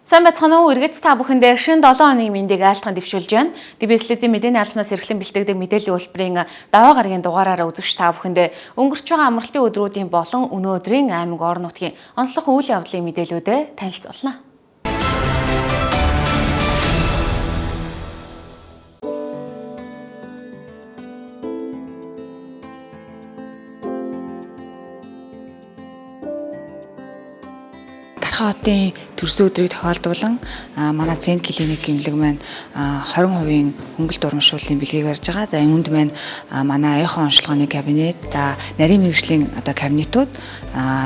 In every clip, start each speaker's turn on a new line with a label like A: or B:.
A: Сайн байцгаана уу? Эргэц та бүхэндээ шинэ 7 хоногийн мэндийг айлтган дэвшүүлж байна. DBS телевизийн мэдээний албанаас эрхлэн бэлтгэдэг мэдээллийн үйлдвэрийн даваа гарагийн дугаараараа үзэгч та бүхэндээ өнгөрч байгаа амралтын өдрүүдийн болон өнөөдрийн аймаг орон нутгийн онцлог үйл явдлын мэдээлүүдэд танилцуулна.
B: Дархан хотын төрсөн өдрийг тохиолдуулан манай Цент клиник эмнэлэг маань 20% хөнгөлт урамшууллын бэлгийг барьж байгаа. За үүнд маань манай эхо онцлогооны кабинет, за нарийн мэргэжлийн одоо кабинетууд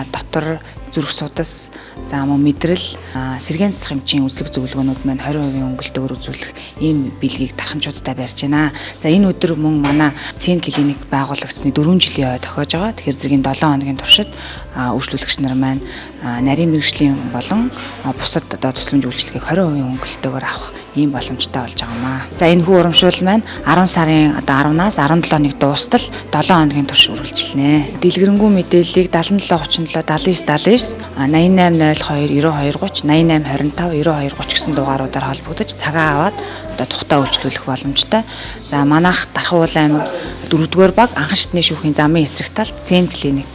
B: дотор зүрх судас, за мөн мэдрэл, сэргээн засах эмчийн үсэг зөвлөгөөнүүд маань 20% хөнгөлтөөр үзүүлэх ийм бэлгийг дарханчуудаа барьж байна. За энэ өдөр мөн манай Цент клиник байгуулагдсны 4 жилийн ой тохиож байгаа. Тэгэхээр зэргийн 7 хоногийн туршид үйлчлүүлэгч нар маань нарийн мэргэжлийн болон бусад одоо тусламж үйлчилгээг 20% хөнгөлтөөр авах ийм боломжтой болж байгаа юм аа. За энэ хүү урамшуул маань 10 сарын одоо 10-наас 17-ыг дуустал 7 хоногийн турш үргэлжилнэ. Дэлгэрэнгүй мэдээллийг 77 37 79 79 88 02 92 30 88 25 92 30 гэсэн дугааруудаар холбогдож цагаа аваад одоо тухтай үйлчлүүлэх боломжтой. За манайх Дархан Уул аймаг 4-р баг анхан шатны шүүхийн замын эсрэг талд Цент клиник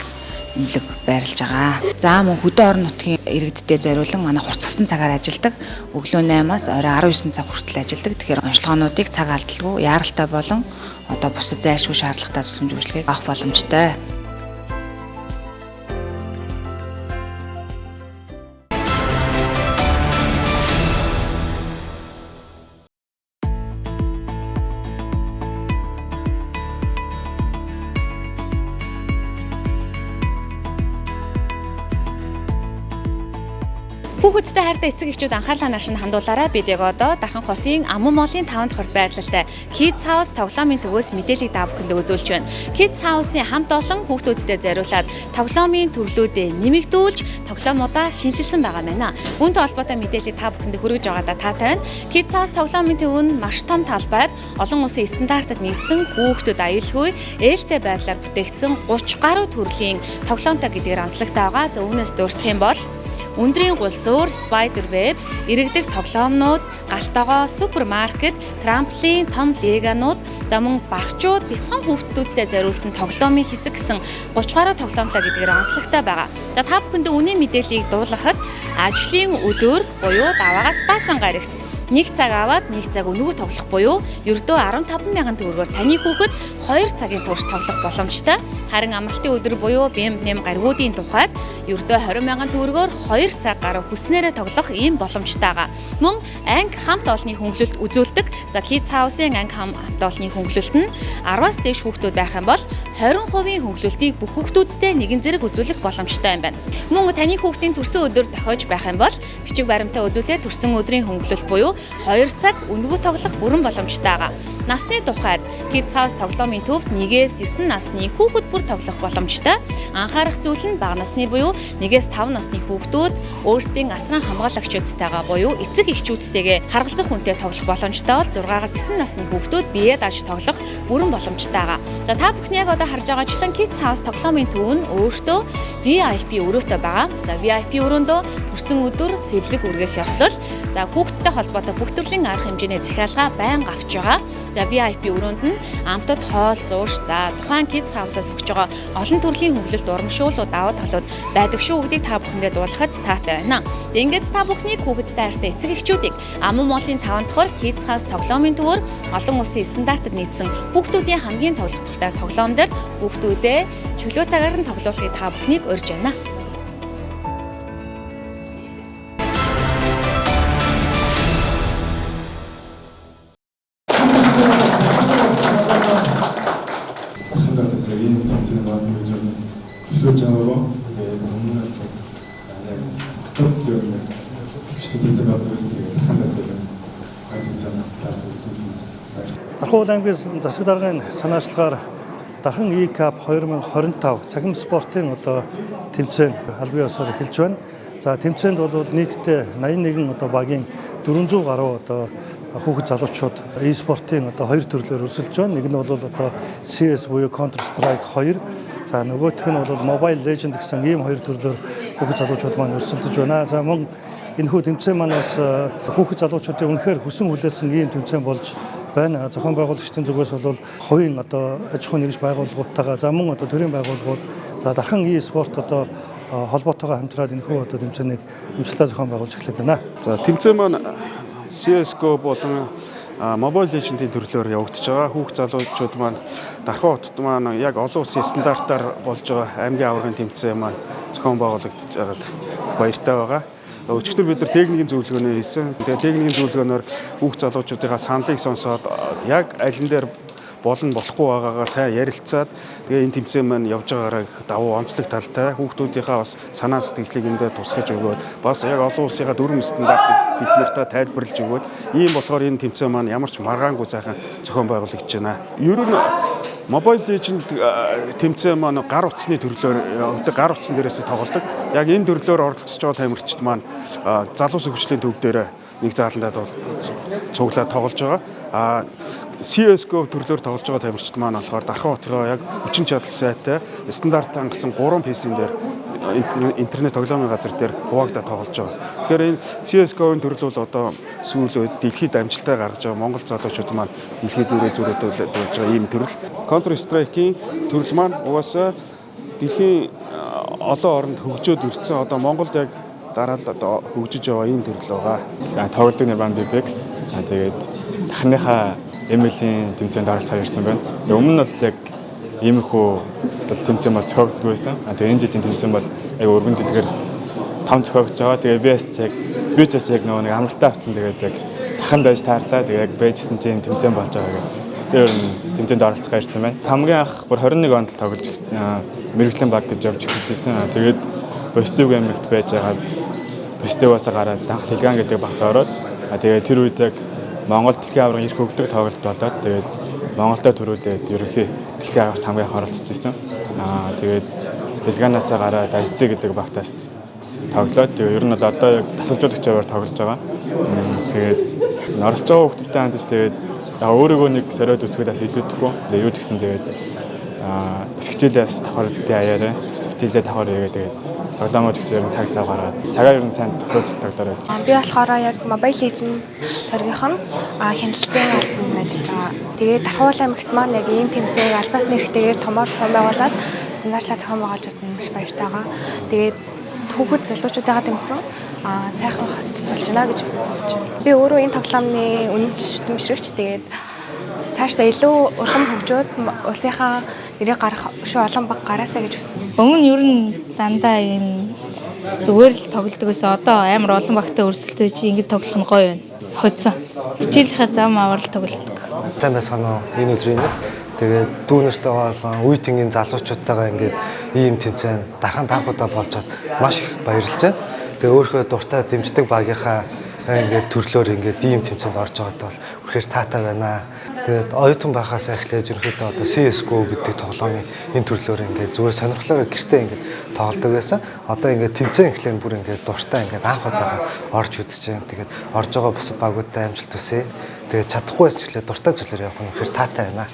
B: эмнэлэг байрлаж байгаа. За мөн хөдөө орон нутгийн иргэддээ зориулан манай хурцсан цагаар ажилладаг. Өглөө 8-аас орой 19 цаг хүртэл ажилладаг. Тэгэхээр онцлогоонуудыг цаг алдалгүй, яаралтай болон одоо бусад зайлшгүй шаардлагатай тусламж үйлчилгээг авах боломжтой.
A: Хүүхэдтэй хайртай эцэг эхчүүд анхаарлаа нааш нь хандуулаарай. Бид яг одоо Дархан хотын Аман молын 5 дахь хорт байрлалтай Kids House тоглоомын төвөөс мэдээллийг та бүхэнд үзүүлж байна. Kids House-ийн хамт олон хүүхдүүдтэй зориулаад тоглоомын төрлүүдээ нэмэгдүүлж тоглоомудаа шинчилсэн байгаа байна. Үүнтэй холбоотой мэдээллийг та бүхэнд хүргэж байгаадаа таатай байна. Kids House тоглоомын төв нь маш том талбайд олон улсын стандартад нийцсэн хүүхдүүд аюулгүй ээлтэй байдлаар бүтээгдсэн 30 гаруй төрлийн тоглоомтой гэдгээр онцлогтой байгаа. За үүнээс дурдах юм бол өндрийн гулсуур, spider web, иргэдэг тоглоомнууд, галтогоо, супермаркет, трамплин, том леганууд, за мөн багчууд, бяцхан хүүхдүүдтэй зориулсан тоглоомын хэсэг гэсэн 30 гаруй тоглоомтой гэдгээр онцлогтой байгаа. За та бүхэндээ үнийн мэдээллийг дуулгахад ажлын өдөр буюу даваагаас баасан гарагт нэг цаг аваад нэг цаг өнгө тоглох буюу ердөө 15 мянган төгрөгөөр таны хүүхэд 2 цагийн турш тоглох боломжтой. Харин амралтын өдөр буюу бэм нэм гаригуудын тухайд ердөө 20 мянган төгрөгөөр 2 цаг гаруй хүснээрээ тоглох ийм боломжтой байгаа. Мөн анги хамт олонны хөнгөлөлт үзүүлдэг. За Kids House-ын анги хамт олонны хөнгөлөлт нь 10-аас дээш хүүхдүүд байх юм бол 20% хөнгөлөлтийг бүх хүүхдүүдтэй нэгэн зэрэг үзүүлэх боломжтой юм байна. Мөн таны хүүхдийн төрсөн өдөр тохиож байх юм бол бичиг баримтаа үзүүлээд төрсөн өдрийн хөнгөлөлт буюу 2 цаг өнгө тоглох бүрэн боломжтой байгаа. Насны тухайд Kids House тоглоомын төвд 1-ээс 9 насны хүүхэд бүр тоглох боломжтой. Анхаарах зүйл нь бага насны буюу 1-ээс 5 насны хүүхдүүд өөрсдийн асран хамгаалагчдтайгаа буюу эцэг эхчүүдтэйгээ харгалзах хүнтэй тоглох боломжтой бол 6-аас 9 насны хүүхдүүд бие дааж тоглох бүрэн боломжтой байгаа. За та бүхний яг одоо харж байгаачлан Kids House тоглоомын төв нь өөртөө VIP өрөөтэй байгаа. За VIP өрөөндөө төрсөн өдөр сэвлэг үргэх ёслол, за хүүхдтэй холбоотой бүх төрлийн арга хэмжээний захиалга байнга авч байгаа. За VIP өрөөнд нь амтад хоол зууш, за тухайн Kids House-аас өгч байгаа олон төрлийн хөнгөлөлт урамшууллууд даваа талууд байдаг шүү гэдгийг та бүхэндээ дуулгахад таатай байна. Ингээд та бүхнийг хүүхэдтэй хайртай эцэг эхчүүдийг Аман молын 5 дахь Kids House тоглоомын төвөөр олон улсын стандартад нийцсэн хүүхдүүдийн хамгийн тоглох дуртай тоглоом дээр хүүхдүүдээ чөлөө цагаар нь тоглуулахыг та бүхнийг урьж байна.
C: ийм тэмцээн болно гэж төсөөлж байгаагүй. Тэгээд өмнө нь яг дотоод л юм хөвчтөн тэмцээн болдог байсан. Тэгээд хандаас юм гай тэмцээн талаас үзсэн юм бас баярлалаа.
D: Дархан Уул аймгийн засаг даргын санаачлагаар Дархан E-Cup 2025 цахим спортын одоо тэмцээн албан ёсоор эхэлж байна. За тэмцээнд бол нийтдээ 81 одоо багийн 400 гаруй одоо хүүхэд залуучууд e-спортын одоо хоёр төрлөөр өрсөлдөж байна. Нэг нь бол одоо CS буюу Counter Strike 2, за нөгөөх нь бол Mobile Legend гэсэн ийм хоёр төрлөөр хүүхэд залуучууд маань өрсөлдөж байна. За мөн Энэхүү тэмцээн маань бас хүүхэд залуучуудын үнэхээр хүсэн хүлээсэн ийм тэмцээн болж байна. Зохион байгуулагчдын зүгээс бол хувийн одоо аж ахуйн нэгж байгууллагуудтайгаа за мөн одоо төрийн байгууллагууд за Дархан e-спорт одоо холбоотойгоо хамтраад энэхүү одоо тэмцээнийг амжилттай зохион байгуулж эхлэх байна.
E: За тэмцээн маань CS:GO болон Mobile Legends-ийн төрлөөр явагдаж байгаа. Хүүхд залуучууд маань Дархан хотод маань яг олон улсын стандартаар болж байгаа аймгийн аваргын тэмцээн маань зохион байгуулагдаж байгаад баяртай байгаа. Өчигдөр бид нар техникийн зөвлөгөөнөө хийсэн. Тэгээ техникийн зөвлөгөөнөөр хүүхд залуучуудынхаа саналыг сонсоод яг алин дээр болно болохгүй байгаагаа сайн ярилцаад тэгээ энэ тэмцээн маань явж байгаараа давуу онцлог талтай хүүхдүүдийнхаа бас санаа сэтгэлийг эндээ тусгаж өгөөд бас яг олон улсынхаа дүрм стандартыг бид нартай тайлбарлаж өгөөд ийм болохоор энэ тэмцээн маань ямар ч маргаангүй сайхан зохион байгуулагдаж байна. Ер нь Mobile Legends тэмцээн маань гар утасны төрлөөр явдаг, гар утсан дээрээс тоглодог. Яг энэ төрлөөр оролцож байгаа тамирчид маань залуусын хүчлийн төв дээр нэг зааландаа цуглаад тоглож байгаа. А CS:GO төрлөөр тоглож байгаа тамирчид маань болохоор Дархан хотынхоо яг хүчин чадал сайтай стандарт хангасан 3 PC-н дээр интернет тоглоомын газар дээр хуваагдаад тоглож байгаа. Тэгэхээр энэ CS:GO-ын төрөл бол одоо сүүл үед дэлхийд амжилттай гаргаж байгаа Монгол залуучууд маань дэлхийд нэрээ зүрээд болж байгаа ийм төрөл. Counter Strike-ийн төрөл маань угаасаа дэлхийн олон оронд хөгжөөд ирсэн. Одоо Монголд яг дараа л одоо хөгжиж байгаа ийм төрөл байгаа.
C: Тоглодог нэр маань BBX. Тэгээд Дарханыхаа ML-ийн тэмцээнд оролцохоор ирсэн байна. Тэгээд өмнө нь бол яг иймэрхүү бол тэмцээн бол зохиогддог байсан. Тэгээд энэ жилийн тэмцээн бол аяг өргөн дэлгэр том зохиогдож байгаа. Тэгээд би бас яг би ч бас яг нөгөө нэг амралтаа авсан. Тэгээд яг Дарханд байж таарлаа. Тэгээд яг байжсэн чинь тэмцээн болж байгаа гэх. Тэгээд ер нь тэмцээнд оролцохоор ирсэн байна. Хамгийн анх бүр 21 онд л тоглож мэргэжлийн баг гэж явж эхэлсэн. Тэгээд Positive Gaming-т байж байгаад Positive-аас гараад анх Лилган гэдэг багт ороод тэгээд тэр үед яг Монгол дэлхийн аваргын эрх өгдөг тоглолт болоод тэгээд Монголдо төрүүлээд ерөнхий дэлхийн аваргт хамгийн анх оролцож исэн. Тэгээд Лилганаасаа гараад IC гэдэг багтаас тоглоод тэгээд ер нь бол одоо яг тасалжуулагч аваар тоглож байгаа. Тэгээд оролцож байгаа хүмүүстэй хандаж тэгээд өөрийгөө нэг сориод үзэхэд бас илүүдэхгүй. Тэгээд юу ч гэсэн тэгээд бас хичээлээ бас давхар битээ аяарай. Хичээлээ давхар хийгээ тэгээд тоглоомоо ч гэсэн ер нь цаг зав гаргаад цагаа ер нь сайн тохиолж тоглоорой.
F: Би болохоор яг Mobile Legends төргийнх нь хяналтын албанд ажиллаж байгаа. Тэгээд Дархан аймагт маань яг ийм тэмцээн албаас нэрхтэйгээр томоор зохион байгуулад стандартлаа зохион байгуулж чадсан маш баяртай байгаа. Тэгээд хүүхэд залуучуудаагаа тэмцэн сайхан хот болж байна гэж бодож байна. Би өөрөө энэ тоглоомны үнэнч шүтэмшрэгч. Тэгээд цаашдаа илүү улам хөгжөөд улсынхаа нэрийг гаргах өшөө олон баг гараасаа гэж хүснэ.
G: Өмнө нь ер нь дандаа энэ зүгээр л тоглодог байсан. Одоо амар олон багтай өрсөлдөж ингэж тоглох нь гоё байна. Хоцсон. Хичээлийнхээ зам аваар л тоглодог.
H: Сайн байцгаана уу? Энэ өдрийн мэнд. Тэгээд дүүнертэй болон үе тэнгийн залуучуудтайгаа ингээд ийм тэмцээн Дархан таах удаа болж чад маш их баярлж байна. Тэгээд өөрийнхөө дуртай дэмждэг багийнхаа ингээд төрлөөр ингээд ийм тэмцээнд орж байгаад бол үнэхээр таатай байна. Тэгээд оюутан байхаас эхлээд ерөнхийдөө одоо CS:GO гэдэг тоглоомын энэ төрлөөр ингээд зүгээр сонирхлоор гэртээ ингээд тоглодог байсан. Одоо ингээд тэмцээн эхлэн бүр ингээд дуртай ингээд анх удаага орж үзэж байна. Тэгээд орж байгаа бусад багуудтай амжилт хүсье. Тэгээд чадахгүй байсан ч гэлээ дуртай зүйлээр явах нь үнэхээр таатай байна.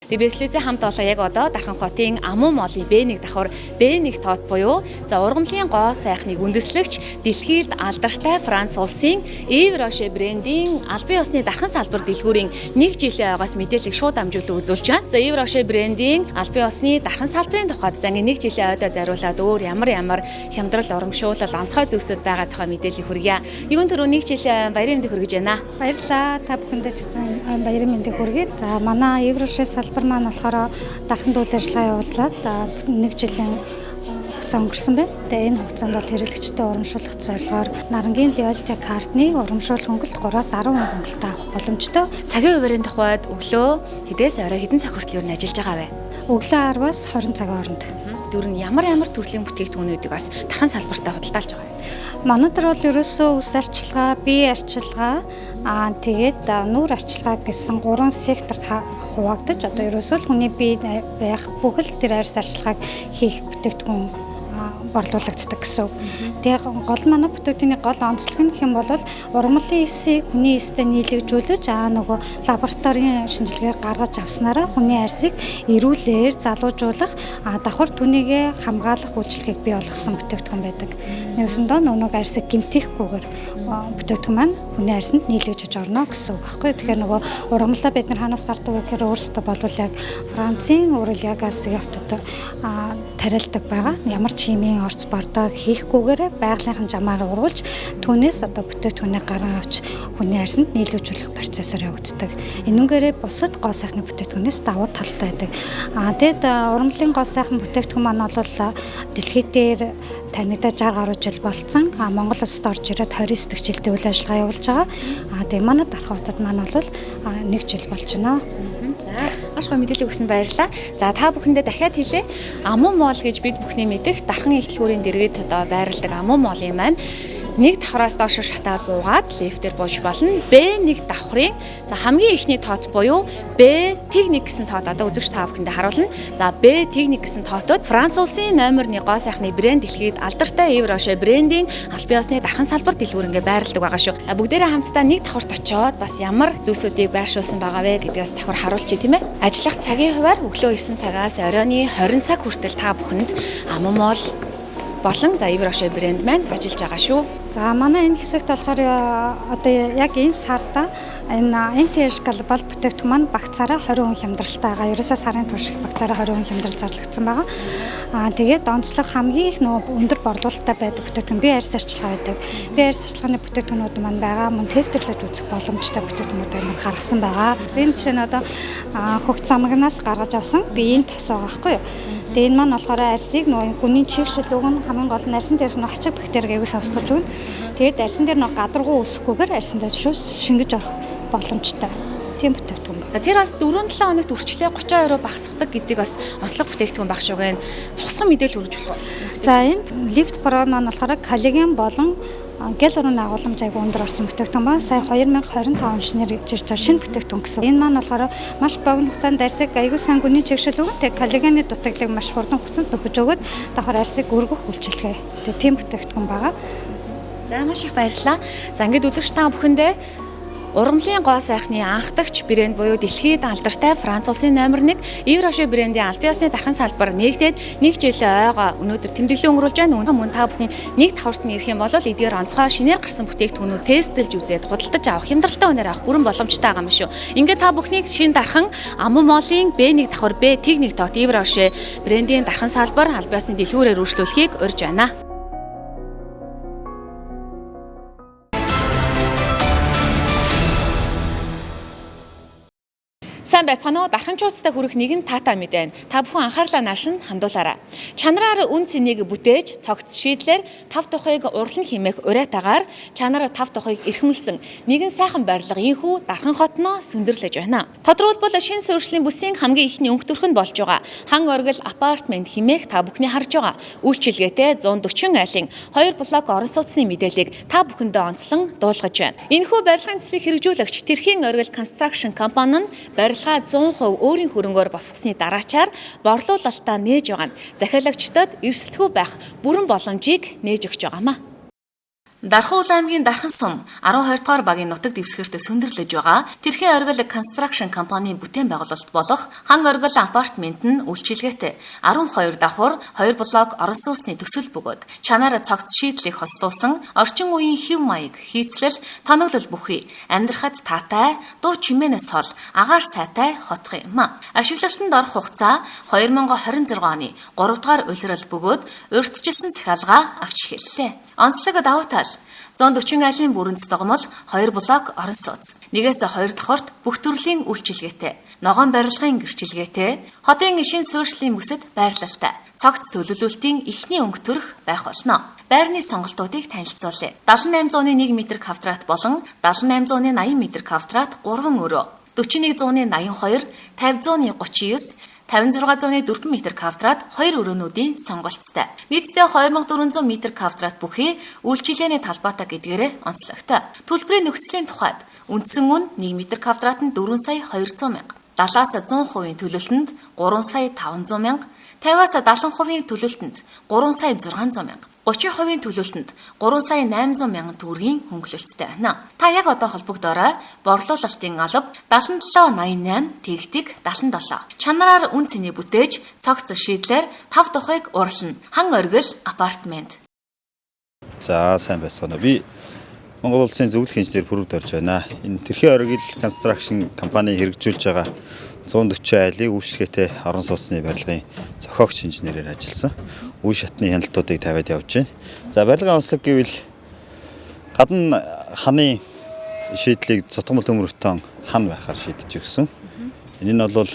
A: ДБС-ийн хамт олон яг одоо Дархан хотын Амуу молын Б1 давхар Б1 тот буюу за ургамлын гоо сайхныг үндэслэгч дэлхийд алдартай Франц улсын Ив Роше брендийн албан ёсны Дархан салбар дэлгүүрийн нэг жилийн ойгоос мэдээллийг шууд дамжуулан үзүүлж байна. За Ив Роше брендийн албан ёсны Дархан салбарын тухайд за нэг жилийн ойдоо зариулаад өөр ямар ямар хямдрал урамшуулал онцгой зүйлсүүд байгаа тухай мэдээллийг хүргье. Юун түрүү нэг жилийн баярын мэндийг хүргэж байна.
I: Баярлалаа. Та бүхэндээ ч гэсэн баярын мэндийг хүргэе. За манай Ив Роше салбар маань болохоор Дарханд үйл ажиллагаа явуулаад нэг жилийн хугацаа өнгөрсөн байна. Тэгээ энэ хугацаанд бол хэрэглэгчдэд урамшуулах зорилгоор нарангийн loyalty картны урамшуулах хөнгөлт 3-аас 10% хөнгөлөлт авах боломжтой.
A: Цагийн хуваарийн тухайд өглөө хэдээс орой хэдэн цаг хүртэл юу н ажиллаж байгаа вэ?
I: Өглөө 10-аас 20 цагийн хооронд.
A: Дөрөв нь ямар ямар төрлийн бүтээгдэхүүнүүдийг бас Дархан салбартаа худалдаалж байгаа юм?
I: Манай дээр бол ерөөсөө үс арчилгаа, бие арчилгаа, тэгээд нүүр арчилгаа гэсэн 3 секторт хуваагдаж одоо ерөөсөө л хүний бие байх бүхэл тэр арьс арчилгааг хийх бүтээгдэхүүн борлуулагддаг гэсэн үг. Тэгээ гол манай бүтээгдэхүүний гол онцлог нь гэх юм бол ургамлын эсийг хүний эстэй нийлэгжүүлж нөгөө лабораторийн шинжилгээгээр гаргаж авснараа хүний арьсыг эрүүлээр залуужуулах, давхар түүнийгээ хамгаалах үйлчилгээг бий болгосон бүтээгдэхүүн байдаг. Нэгсэндээ нөгөө арьсыг гэмтээхгүйгээр бүтээгдэхүүн маань хүний арьсанд нийлэгжиж орно гэсэн үг байхгүй. Тэгэхээр нөгөө ургамлаа бид нар хаанаас гардаг вэ гэхээр өөрсдөө болвол яг Францын Уралягасгийн хотод тариалдаг байгаа. Ямар ч химийн орц бордоо хийхгүйгээр байгалийнхын жамаар ургуулж түүнээс одоо бүтээгдэхүүнийг гарan авч хүний арьсанд нийлүүлжүүлэх процессор явагддаг. Энүүгээрээ бусад гоо сайхны бүтээгдэхүүнээс давуу талтай байдаг. Тэгэд ургамлын гоо сайхан бүтээгдэхүүн маань бол дэлхий дээр танигдаж 60 гаруй жил болцсон. Монгол улсад орж ирээд 29 дахь жилдээ үйл ажиллагаа явуулж байгаа. Тэгээ манай Дархан хотод маань бол 1 жил болж байна.
A: За, маш гоё мэдээлэл өгсөн баярлалаа. За, та бүхэндээ дахиад хэлье. Амун моол гэж бид бүхний мэдэх Дархан их дэлгүүрийн дэргэд одоо байрладаг Амун моолын маань нэг давхраас доош шатаар буугаад лифтээр бууж болно. Б1 давхрын за хамгийн эхний тоот буюу Б тэг 1 гэсэн тоот одоо үзэгч та бүхэндээ харуулна. За Б тэг 1 гэсэн тоотод Франц улсын номер 1 гоо сайхны брэнд дэлхийд алдартай Yves Rocher брендийн албан ёсны Дархан салбар дэлгүүр ингээ байрладаг байгаа шүү. Бүгдээрээ хамтдаа нэг давхарт очиод бас ямар зүйлсүүдийг байршуулсан байгаа вэ гэдгээс давхар харуулчих тийм ээ. Ажиллах цагийн хуваар өглөө 9 цагаас оройн 20 цаг хүртэл та бүхэнд Амун моол болон за Yves Rocher брэнд маань ажиллаж байгаа шүү.
I: За манай энэ хэсэгт болохоор одоо яг энэ сарда энэ NTH глобал бүтээгдэхүүн маань багцаараа 20% хямдралтай байгаа. Ерөөсөө сарын турш багцаараа 20% хямдрал зарлагдсан байгаа. Тэгээд онцлог хамгийн их нөгөө өндөр борлуулалттай байдаг бүтээгдэхүүн бие арьс арчилгаа байдаг. Бие арьс арчилгааны бүтээгдэхүүнүүд маань байгаа. Мөн тестерлэж үзэх боломжтой бүтээгдэхүүнүүд маань гаргасан байгаа. Энэ жишээ нь одоо хөгц замгнаас гаргаж авсан биеийн тос байгаа байхгүй юу? Тэгээ энэ маань болохоор арьсыг нөгөө гүнийн чигшил өгнө, хамгийн гол нь арьсан дээрх нөгөө хачиг бактерийг аягүй савсгаж өгнө. Тэгээд арьсан дээр нөгөө гадаргуу өсөхгүйгээр арьсандаа шүүс шингэж орох боломжтой. Тийм бүтээгдэхүүн байна.
A: Тэр бас 4-7 хоногт үрчлээ 32% багасгадаг гэдгийг бас онцлог бүтээгдэхүүн баг шүү гэн. Цусган мэдээлэл хүргэж болох уу?
I: За энэ лифт про маань болохоор коллаген болон гиалурон агуулмж айгүй өндөр орсон бүтээгдэхүүн ба сая 2025 он шинээр ирж байгаа шинэ бүтээгдэхүүн гэсэн. Энэ маань болохоор маш богино хугацаанд арьсыг айгүй сайн гүний чигшил өгөн, тэгээ коллагены дутагдлыг маш хурдан хугацаанд нөхөж өгөөд давхар арьсыг өргөх үйлчилгээ. Тэгээ тийм бүтээгдэхүүн байгаа.
A: За маш их баярлалаа. За ингээд үзэгч та бүхэндээ ургамлын гоо сайхны анхдагч брэнд буюу дэлхийд алдартай Франц улсын номер 1 Yves Rocher брендийн албан ёсны Дархан салбар нэгдээд нэг жилийн ойгоо өнөөдөр тэмдэглэн өнгөрүүлж байна. Мөн та бүхэн нэг давхарт нь ирэх юм бол эдгээр онцгой шинээр гарсан бүтээгдэхүүнүүд тестэлж үзээд худалдаж авах, хямдралтай үнээр авах бүрэн боломжтой байгаа юм шүү. Ингээд та бүхнийг шинэ Дархан Амун моолын Б1 давхар Б тэг 1 тоот Yves Rocher брендийн Дархан салбар албан ёсны дэлгүүрээр үйлчлүүлэхийг урьж байна. Сайн байцгаана уу? Дарханчуудтай хүрэх нэгэн таатай мэдээ. Та бүхэн анхаарлаа нааш нь хандуулаарай. Чанараар үн цэнийг бүтээж, цогц шийдлэр тав тухыг урлан химэх уриатаагаар чанар тав тухыг эрхэмлсэн нэгэн сайхан барилга инхүү Дархан хотноо сүндэрлэж байна. Тодорхойлбол шинэ суурьшлийн бүсийн хамгийн ихний өнгө төрх нь болж байгаа. Хан оргил апартмент химээх та бүхний харж байгаа. Үйлчилгээтэй 140 айлын 2 блок орон сууцны мэдээллийг та бүхэндээ онцлон дуулгаж байна. Энэхүү барилгын төслийг хэрэгжүүлэгч Тэрхийн оргил Construction компани нь барилга 100% өөрийн хөрөнгөөр босгосны дараачаар борлуулалтаа нээж байгаа нь захиалагчдад эрсдэлгүй байх бүрэн боломжийг нээж өгч байгаамаа. Дархан уул аймгийн Дархан сум 12 дугаар багийн нутаг дэвсгэрт сүндэрлэж байгаа Тэрхийн оргил Construction компанийн бүтээн байгуулалт болох Хан оргил апартмент нь үйлчилгээтэй 12 давхар 2 блок орон сууцны төсөл бөгөөд чанар цогц шийдлийг хослуулсан орчин үеийн хэв маяг, хийцлэл, тоноглол бүхий амьдрахад таатай, дуу чимээнээс хол агаар сайтай хотох юм. Ашиглалтанд орох хугацаа 2026 оны 3 дугаар улирал бөгөөд урьдчилсан захиалга авч эхэллээ. Онцлог давуу тал 140 айлын бүрэн тогмол 2 блок орон сууц. Нэгээс 2 давхарт бүх төрлийн үйлчилгээтэй, ногоон барилгын гэрчилгээтэй, хотын шинэ суурьшлийн бүсэд байрлалтай. Цогц төлөвлөлтийн эхний өнгө төрх байх болно. Байрны сонголтуудыг танилцуулъя. 78.1 м квадрат болон 78.80 м квадрат 3 өрөө. 41.82, 50.39, 56.4 м квадрат 2 өрөөнүүдийн сонголттой. Нийтдээ 2400 м квадрат бүхий үйлчилгээний талбайтай гэдгээрээ онцлогтой. Төлбөрийн нөхцөлийн тухайд үндсэн үн 1 м квадрат нь 4 сая 200 мянга, 70-аас 100% төлөлтөнд 3 сая 500 мянга, 50-аас 70% төлөлтөнд 3 сая 600 мянга, 30% төлөлтөнд 3 сая 800 мянган төгрөгийн хөнгөлөлттэй байна. Та яг одоо холбогдоорой. Борлуулалтын алба 77 88 тэгтэг 77. Чанараар үн цэний бүтээж цогц шийдлэр 5 дахыг урлна. Хан оргил апартмент.
J: За сайн байцгаана. Би Монгол улсын зөвлөх инженер Пүрэв дорж байна. Энэ Тэрхээ оргил констракшн компани хэрэгжүүлж байгаа 140 айлыг үйлчлэгээтэй орон сууцны барилгын зохиогч инженерээр ажилласан. Үе шатны хяналтуудыг тавиад явж байна. За барилгын онцлог гэвэл гадна ханы шийдлийг цутгамал төмөртөн хан байхаар шийдэж өгсөн. Энэ нь бол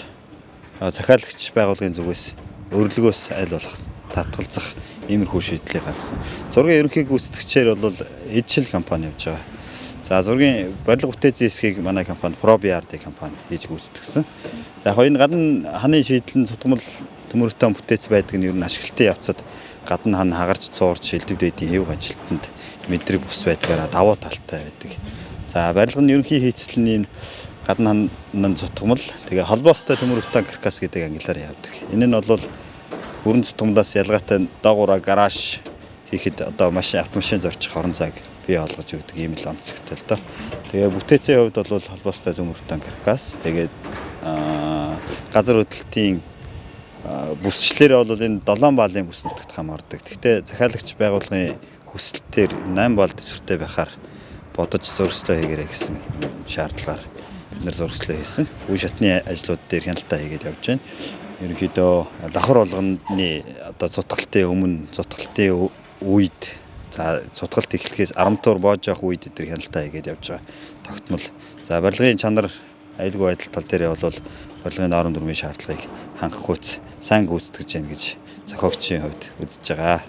J: захиалагч байгууллагын зүгээс өрлөгөөс аль болох татгалзах иймэрхүү шийдлийг гаргасан. Зургийн ерөнхий гүйцэтгэгчээр бол Эдшил компани явж байгаа. За зургийн барилга бүтээцийн хэсгийг манай компани ProBRD компани хийж гүйцэтгэсэн. За яг энэ гадна ханы шийдэл нь цутгамал төмөртөн бүтээц байдаг нь ер нь ашиглалтын явцад гадна хан хагарч цуурч шилдэв дээдийн хэв ажилтнанд мэдрэг бус байдгаараа давуу талтай байдаг. За барилга нь ерөнхий хийцэл нь гадна хан цутгамал тэгээ холбоостой төмөртөн каркас гэдэг ангилаар явдаг. Энэ нь бол бүрэн цутгамлаас ялгаатай доогуура гараж хийхэд одоо машин автомашин зорчих орон зайг бий олгож өгдөг ийм л онцлогтой л доо. Тэгээ бүтээцийн хувьд бол холбоостой төмөртөн каркас тэгээд газар хөдлөлтийн бүсчлэрээ бол энэ 7 баллын бүс нутагт хамаардаг. Гэхдээ захиалагч байгууллагын хүсэлтээр 8 балл төсвөртэй байхаар бодож зурслаа хийгэрэй гэсэн шаардлагаар бид нар зурслаа хийсэн. Үе шатны ажлууд дээр хяналтаа хийгээд явж байна. Ерөнхийдөө давхар болгоны одоо цутгалтын өмнө, цутгалтын үед, за цутгалт эхлэхээс 10 тур боож явах үед эдгээр хяналтаа хийгээд явж байгаа тогтмол. За барилгын чанар аюулгүй байдал тал дээр бол барилгын норм дүрмийн шаардлагыг хангах гүйц сайн гүйцэтгэж байна гэж зохиогчийн хувьд үзэж байгаа.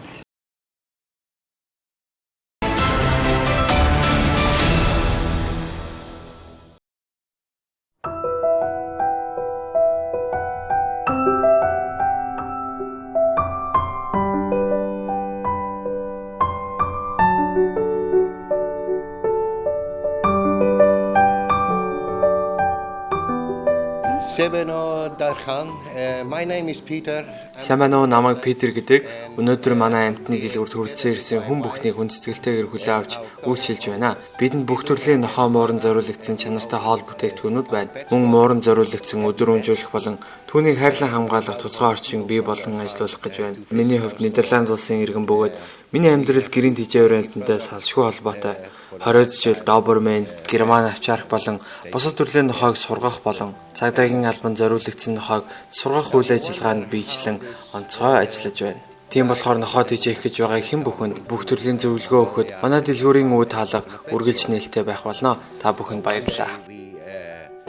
K: My name is Peter.
L: Сайн байна уу? Намайг Питер гэдэг. Өнөөдөр манай амьтны дэлгүүрт хүрэлцэн ирсэн хүн бүхнийг хүн сэтгэлтэйгээр хүлээн авч үйлчилж байна. Бидэнд бүх төрлийн нохой мууранд зориулагдсан чанартай хоол бүтээгдэхүүнүүд байна. Мөн мууранд зориулагдсан өдөр өнжүүлэх болон түүнийг хайрлан хамгаалах тусгай орчин бий болон ажилуулах гэж байна. Миний хувьд Нидерланд улсын иргэн бөгөөд миний амьдрал гэрийн тэжээвэр амьтантай салшгүй холбоотой. 20 жил Доберман, Герман авчаарх болон бусад төрлийн нохойг сургах болон цагдаагийн албанд зориулагдсан нохойг сургах үйл ажиллагаанд биечлэн онцгой ажиллаж байна. Тийм болохоор нохой тэжээх гэж байгаа хэн бүхэнд бүх төрлийн зөвлөгөө өгөхөд манай дэлгүүрийн үе таалга үргэлж нээлттэй байх болно. Та бүхэнд баярлалаа.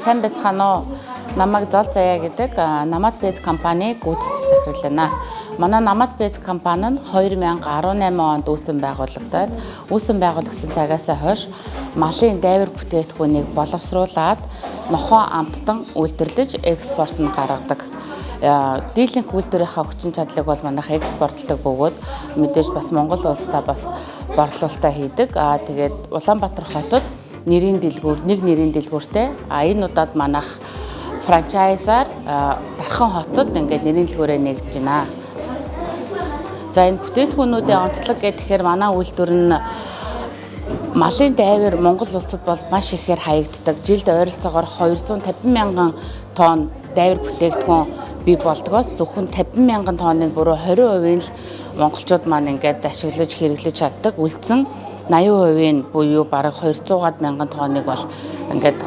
M: Сайн байцгаана уу? Намайг Зол Заяа гэдэг Намат Бэз компани гүйцэтгэх захирал байна. Манай Намат Бэз компани нь 2018 онд үүсэн байгуулагдаад, үүсэн байгуулагдсан цагаас хойш малын дайвар бүтээгдэхүүнийг боловсруулад нохоо амттан үйлдвэрлэж экспорт нь гаргадаг. Дийлэнх үйлдвэрийнхаа хүчин чадлыг бол манайх экспортлдог бөгөөд мэдээж бас Монгол улстай бас борлуулалтаа хийдэг. Тэгээд Улаанбаатар хотод нэрийн дэлгүүр, нэг нэрийн дэлгүүртэй. Энэ удаад манайх франчайзаар Дархан хотод ингээд нэрийн дэлгүүрээ нэгдэж байна. За энэ бүтээгдэхүүнүүдийн онцлог гэхээр манай үйлдвэр нь малын дайвар Монгол улсад бол маш ихээр хаягддаг. Жилд ойролцоогоор 250 мянган тонн дайвар бүтээгдэхүүн бий болдгоос зөвхөн 50 мянган тонны бүрөө 20% нь л монголчууд маань ингээд ашиглаж хэрэглэж чаддаг. Үлдсэн 80% нь буюу бараг 200 мянган тонныг бол ингээд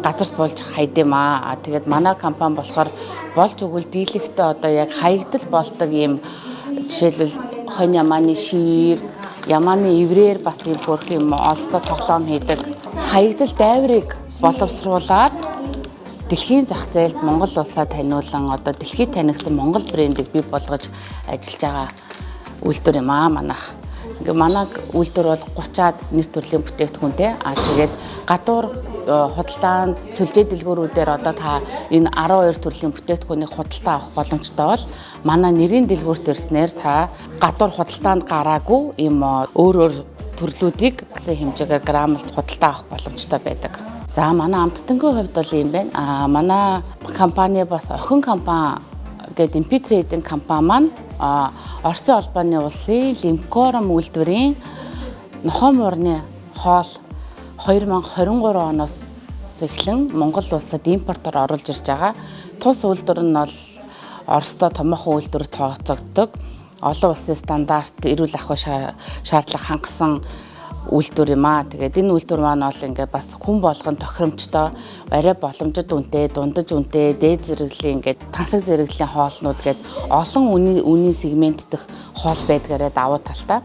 M: газарт болж хайд юм аа. Тэгээд манай компани болохоор болж өгвөл дийлэхтэй одоо яг хаягдал болдог ийм жишээлбэл хонь ямааны шир, ямааны иврээр бас ийм хөрх юм олстой тоглоом хийдэг. Хаягдал дайврыг боловсруулад дэлхийн зах зээлд Монгол улсаа таниулан одоо дэлхийд танигдсан Монгол брендийг бий болгож ажиллаж байгаа үйлдвэр юм аа манайх. Ингээ манай үйлдвэр бол 30-аад нэр төрлийн бүтээгдэхүүнтэй. Тэгээд гадуур худалдаанд сүлжээ дэлгүүрүүдээр одоо та энэ 12 төрлийн бүтээгдэхүүнийг худалдаа авах боломжтой бол манай нэрийн дэлгүүрт ирснээр та гадуур худалдаанд гараагүй ийм өөр өөр төрлүүдийг гэсэн хэмжээгээр грамлж худалдаа авах боломжтой байдаг. За манай амттангийн хувьд бол ийм байна. Манай компани бас охин компани гэдэг MP Trading компани маань Оросын холбооны улсын Лимкором үйлдвэрийн нохоо муурны хоол 2023 оноос эхлэн Монгол улсад импортоор оруулж ирж байгаа. Тус үйлдвэр нь бол Оростой томоохон үйлдвэр тооцогддог. Олон улсын стандарт, эрүүл ахуй шаардлага хангасан үйлдвэр юм аа. Тэгээд энэ үйлдвэр маань бол ингээд бас хүн болгон тохиромжтой, арай боломжит үнэтэй, дундаж үнэтэй, дээд зэрэглэлийн ингээд тансаг зэрэглэлийн хоолнууд гээд олон үнийн сегмент дэх хоол байдгаараа давуу талтай.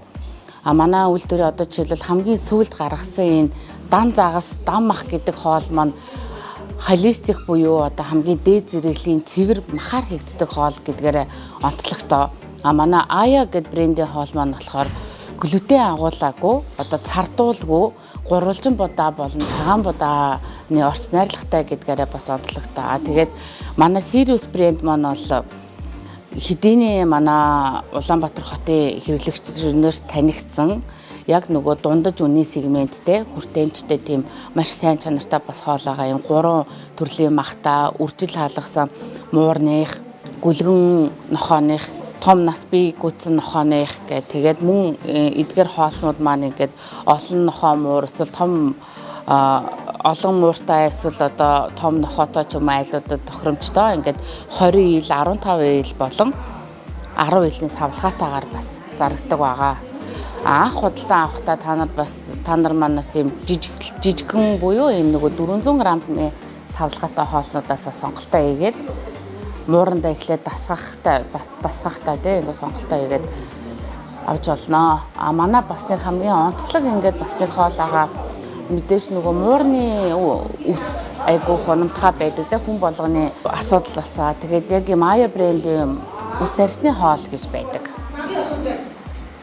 M: А манай үйлдвэрийн одоо жишээлбэл хамгийн сүүлд гаргасан энэ дан загас, дан мах гэдэг хоол маань холистик буюу одоо хамгийн дээд зэрэглэлийн цэвэр махаар хийгддэг хоол гэдгээрээ онцлогтой. А манай Ая гэд брендийн хоол маань болохоор глютен агуулаагүй, одоо цардуулгүй, гурвалжин будаа болон цагаан будааны орц найрлагатай гэдгээрээ бас онцлогтой. А тэгээд манай Sirius брэнд маань бол хэдийний манай Улаанбаатар хотын хэрэглэгчдээр танигдсан яг нөгөө дундаж үнийн сегменттэй хүртээмжтэй тийм маш сайн чанартай бас хоол байгаа юм. 3 төрлийн махта, үржил хаалгасан муурных, гүлгэн нохооных, том нас бий гүйтсэн нохооных гэх. Тэгээд мөн эдгээр хоолнууд маань ингээд олон нохоо муур эсвэл том олон мууртай эсвэл одоо том нохоотой ч юм айлуудад тохиромжтой ингээд 20 ил, 15 ил болон 10 илийн савлгаатайгаар бас зарагдаг байгаа. Анх худалдан авахдаа та нар манаас ийм жижигхэн буюу ийм нөгөө 400 грамны савлгаатай хоолнуудаас сонголтоо хийгээд муурандаа эхлээд дасгахтай тийм ингээд сонголтоо хийгээд авч болно. А манай бас нэг хамгийн онцлог ингээд бас нэг хоол байгаа. Мэдээж нөгөө муурны үс айгүй хунамтгай байдаг те хүн болгоны асуудал басаа. Тэгээд яг юм Ая брендийн үс арсны хоол гэж байдаг.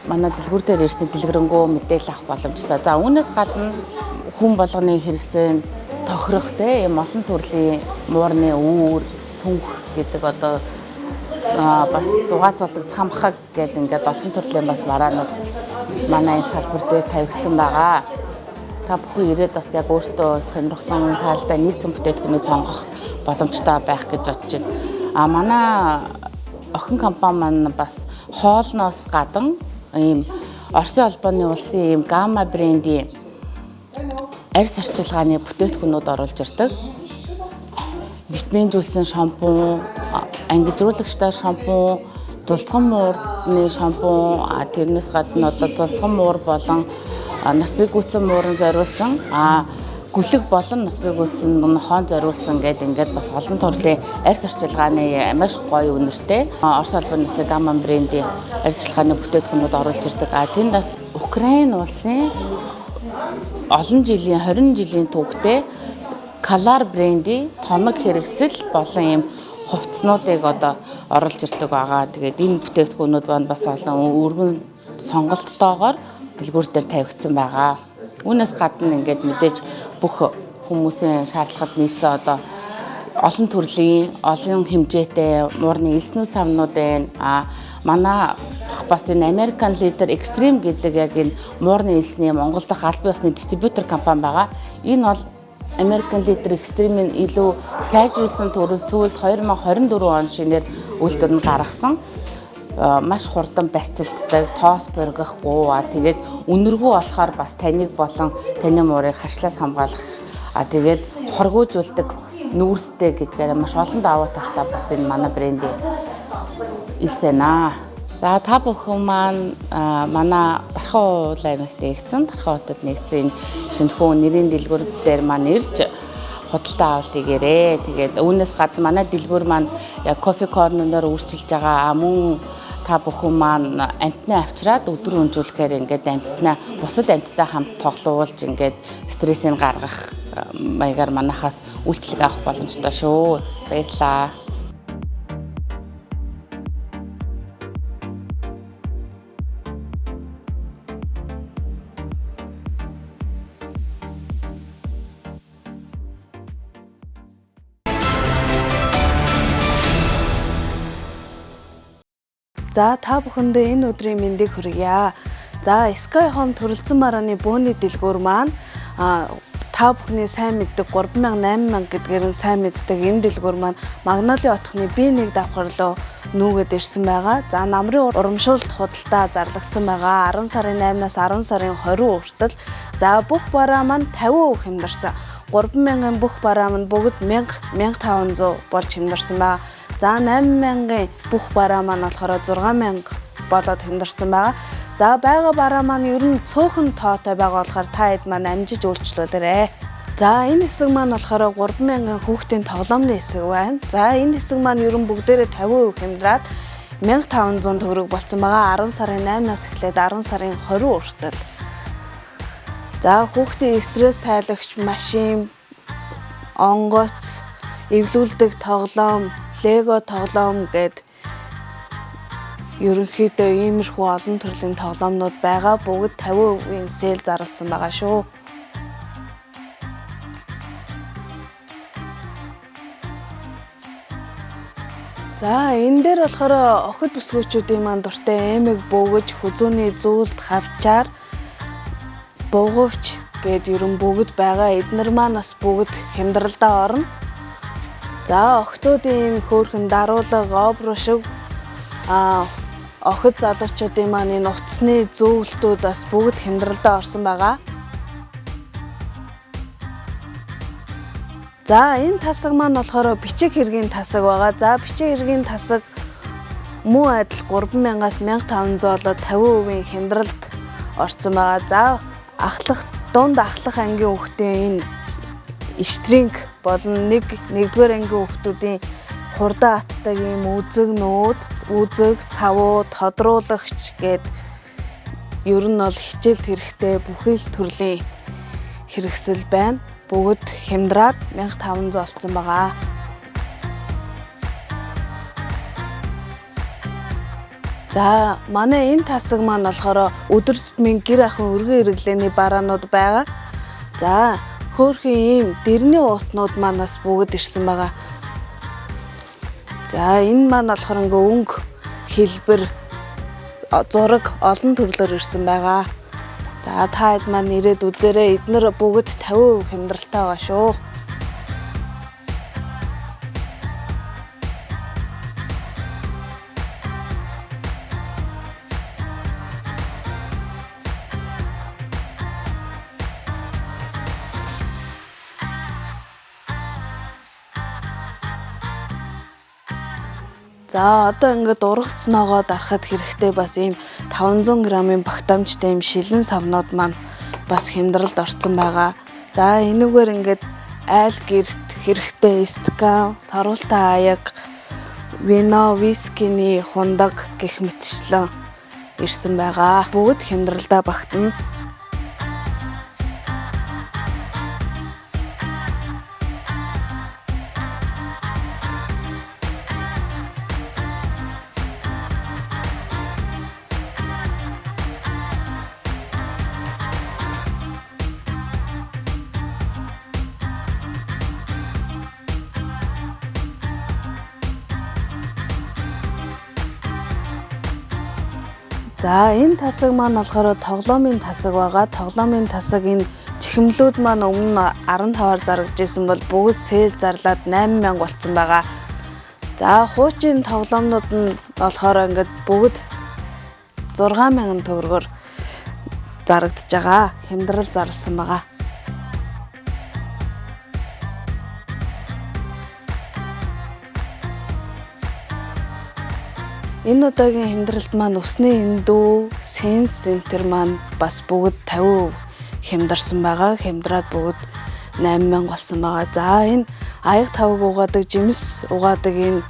M: Манай дэлгүүр дээр ирсэн дэлгэрэнгүй мэдээлэл авах боломжтой. За үүнээс гадна хүн болгоны хэрэгцээнд тохирох те юм олон төрлийн муурны үүр, түнх гэдэг одоо бас зугаацуулдаг цамхаг гэдэг ингээд олон төрлийн бас бараанууд манай энэ салбар дээр тавигдсан байгаа. Та бүхэн ирээд бас яг өөртөө сонирхсан талдаа нийцсэн бүтээгдэхүүнийг сонгох боломжтой байх гэж бодож байна. А манай охин компани маань бас хоолноос гадна ийм Оросын холбооны улсын ийм Гамма брендийн арьс арчилгааны бүтээгдэхүүнүүд оруулж ирдэг. Витаминжүүлсэн шампунь, ангижруулагчтай шампунь, зулцхан муурны шампунь, тэрнээс гадна одоо зулцхан муур болон нас бий гүйтсэн муурын зориулсан, гүлэг болон нас бий гүйтсэн хон зориулсан гэдэг ингээд бас олон төрлийн арьс арчилгааны маш гоё үнэртэй Орос холбооны улсын Гамма брендийн арьс арчилгааны бүтээгдэхүүнүүд оруулж ирдэг. А тэнд бас Украин улсын олон жилийн 20 жилийн түүхтэй Калар брендийн тоног хэрэгсэл болон ийм хувцснуудыг одоо оруулж ирдэг байгаа. Тэгээд энэ бүтээгдэхүүнүүд маань бас олон өргөн сонголттойгоор дэлгүүр дээр тавигдсан байгаа. Үүнээс гадна ингээд мэдээж бүх хүмүүсийн шаардлагад нийцсэн одоо олон төрлийн, олон хэмжээтэй муурны элснүү савнууд байна. А манай бас энэ American Leader Extreme гэдэг яг энэ муурны элсний Монгол дахь албан ёсны дистрибьютор компани байгаа. Энэ бол American Leader Extreme-ийн илүү сайжруулсан төрөл сүүлд 2024 он шинээр үйлдвэр нь гаргасан. Маш хурдан барьцалддаг, тоос бургихгүй, тэгээд үнэргүй болохоор бас таныг болон таны муурыг харшлаас хамгаалах, тэгээд хоргуужуулдаг нүүрстэй гэдгээр маш олон давуу талтай бас энэ манай брендийн элс байна. За та бүхэн маань манай Дархан уул аймагт нэгдсэн, Дархан хотод нэгдсэн энэ шинэхүү нэрийн дэлгүүр дээр маань ирж худалдаа авалт хийгээрэй. Тэгээд үүнээс гадна манай дэлгүүр маань яг кофе корнероор үйлчилж байгаа. Мөн та бүхэн маань амтнаа авчираад өдөр өнжүүлэхээр ингээд амтнаа бусад амттай хамт тоглуулж ингээд стрессийг гаргах маягаар манахаас үйлчлэг авах боломжтой шүү. Баярлалаа.
K: За та бүхэндээ энэ өдрийн мэндийг хүргье. За Sky Home төрөлцөн барааны бөөний дэлгүүр маань та бүхний сайн мэддэг 3000 8000 гэдгээр нь сайн мэддэг энэ дэлгүүр маань Магноли отхны B1 давхар руу нүүгээд ирсэн байгаа. За намрын урамшуулалт худалдаа зарлагдсан байгаа. 10 сарын 8-наас 10 сарын 20 хүртэл. За бүх бараа маань 50% хямдарсан. 3000-ын бүх бараа маань бүгд 1000 1500 болж хямдарсан байгаа. За 8000-ын бүх бараа маань болохоор 6000 болоод хямдарсан байгаа. За байгаа бараа маань ер нь цөөхөн тоотой байгаа болохоор та хэд маань амжиж үйлчлүүлээрэй. За энэ хэсэг маань болохоор 3000 хүүхдийн тоглоомны хэсэг байна. За энэ хэсэг маань ер нь бүгдээрээ 50% хямдраад 1500 төгрөг болсон байгаа. 10 сарын 8-наас эхлээд 10 сарын 20 хүртэл. За хүүхдийн стресс тайлагч машин, онгоц, эвлүүлдэг тоглоом, лего тоглоом гээд ерөнхийдөө иймэрхүү олон төрлийн тоглоомнууд байгаа. Бүгд 50%-ийн sale зарласан байгаа шүү. За энэ дээр болохоор охид бүсгүйчүүдийн маань дуртай эмэг бөгөж, хүзүүний зүйлд хавчаар, бугуувч гээд ерөн бүгд байгаа. Эднэр маань бас бүгд хямдралдаа орно. За охтуудын ийм хөөрхөн даруулга, обруу шиг охид залуучуудын маань энэ утасны зөөвлөлтүүд бас бүгд хямдралдаа орсон байгаа. За энэ тасаг маань болохоор бичиг хэргийн тасаг байгаа. За бичиг хэргийн тасаг мөн адил 3000-аас 1500 болоод 50% хямдралд орсон байгаа. За ахлах дунд ахлах ангийн хүүхдийн энэ штринг болон нэгдүгээр ангийн хүүхдүүдийн хурдан атдаг ийм үзэгнүүд, үзэг, цавуу, тодруулагч гээд ер нь бол хичээлд хэрэгтэй бүхий л төрлийн хэрэгсэл байна. Бүгд хямдраад 1500 болсон байгаа. За манай энэ тасаг маань болохоор өдөр тутмын гэр ахуйн өргөн хэрэглээний бараанууд байгаа. За хөөрхөн ийм дэрний уутнууд маань бас бүгд ирсэн байгаа. За энэ маань болохоор ингээ өнгө, хэлбэр, зураг олон төрлөөр ирсэн байгаа. За та хэд маань ирээд үзээрэй. Эднэр бүгд 50% хямдралтай байгаа шүү. За одоо ингээд ургац ногоо дарахад хэрэгтэй бас ийм 500 грамын багтаамжтай ийм шилэн савнууд маань бас хямдралд орсон байгаа. За энүүгээр ингээд айл гэрт хэрэгтэй стакан, саруултай аяг, вино, вискиний хундаг гэх мэтчлэн ирсэн байгаа. Бүгд хямдралдаа багтана. За энэ тасаг маань болохоор тоглоомын тасаг байгаа. Тоглоомын тасаг энэ чихэмлүүд маань өмнө 15-аар зарагдж исэн бол бүгд sale зарлаад 8000 болсон байгаа. За хуучин тоглоомнууд нь болохоор ингээд бүгд 6000 төгрөгөөр зарагдж байгаа. Хямдрал зарласан байгаа. Энэ удаагийн хямдралд маань усны эндүү, сенс центр маань бас бүгд 50% хямдарсан байгаа. Хямдраад бүгд 8000 болсон байгаа. За энэ аяг тавг угаадаг, жимс угаадаг энэ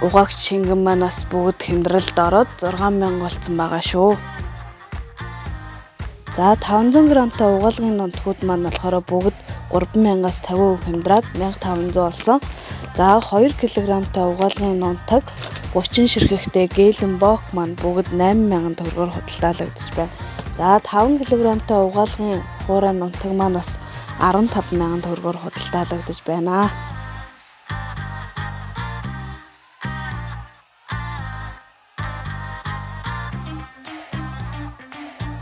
K: угаагч шингэн маань бас бүгд хямдралд ороод 6000 болсон байгаа шүү. За 500 грамтай угаалгын нунтгууд маань болохоор бүгд 3000-аас 50% хямдраад 1500 болсон. За 2 кг-тай угаалгын нунтаг 30 ширхэгтэй гэлэн бок маань бүгд 8000 төгрөгөөр худалдаалагдаж байна. За 5 кг-тай угаалгын хуурай нунтаг маань бас 15000 төгрөгөөр худалдаалагдаж байна.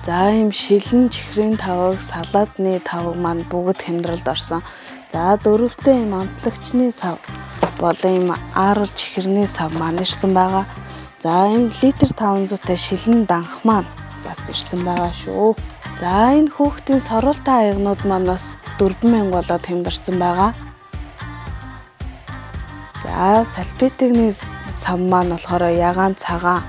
K: За ийм шилэн чихрийн таваг, салаадны таваг маань бүгд хямдралд орсон. За дөрөвтэй ийм амтлагчны сав болон ийм ааруул чихэрний сав маань ирсэн байгаа. За ийм литр 500-тай шилэн данх маань бас ирсэн байгаа шүү. За энэ хүүхдийн сорултай аягнууд маань бас 4000 болоод хямдарсан байгаа. За салфетикний сав маань болохоор ягаан цагаан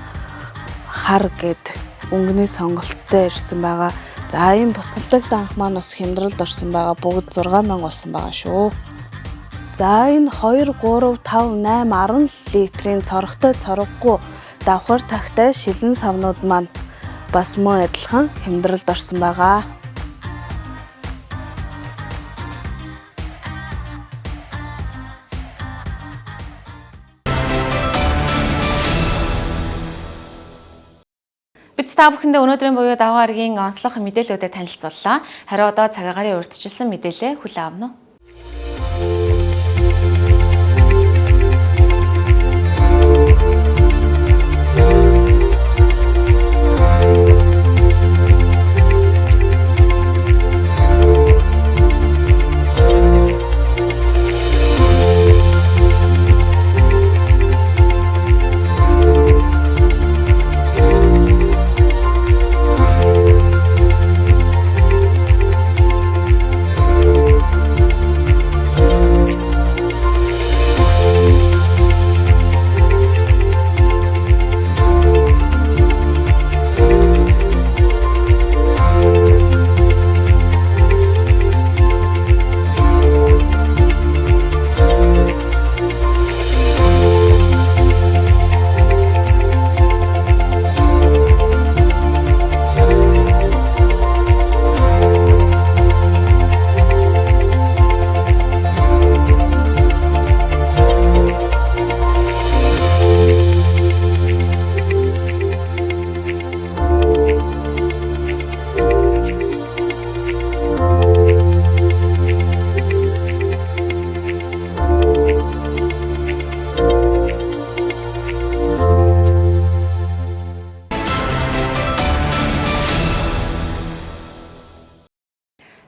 K: хар гэд өнгөний сонголттой ирсэн байгаа. За ийм буцалдаг данх маань бас хямдралд орсон байгаа. Бүгд 6000 болсон байгаа шүү. За энэ 2 3 5 8 10 литрийн цорхтой цоргогүй давхар тагтай шилэн савнууд маань бас мөн адилхан хямдралд орсон байгаа.
A: Бид та бүхэндээ өнөөдрийн буюу даваа гарагийн онцлог мэдээллүүдэд танилцууллаа. Харин одоо цаг агаарын урьдчилсан мэдээлэлээ хүлээн авна уу?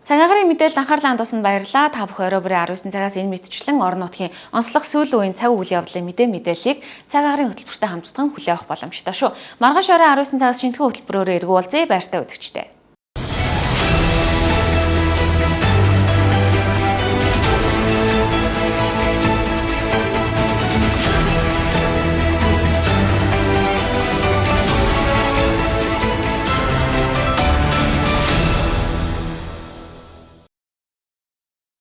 A: Цаг агаарын мэдээлэлд анхаарлаа хандуулсанд баярлалаа. Та бүхэн орой бүрийн 19 цагаас энэ мэтчлэн орон нутгийн онцлог сүүлийн үеийн цаг үйл явдлын мэдээллийг цаг агаарын хөтөлбөртэй хамтдхан хүлээн авах боломжтой шүү. Маргааш орой 19 цагаас шинэхэн хөтөлбөрөөр эргүү уулзъя. Баяртай үзэгчдээ.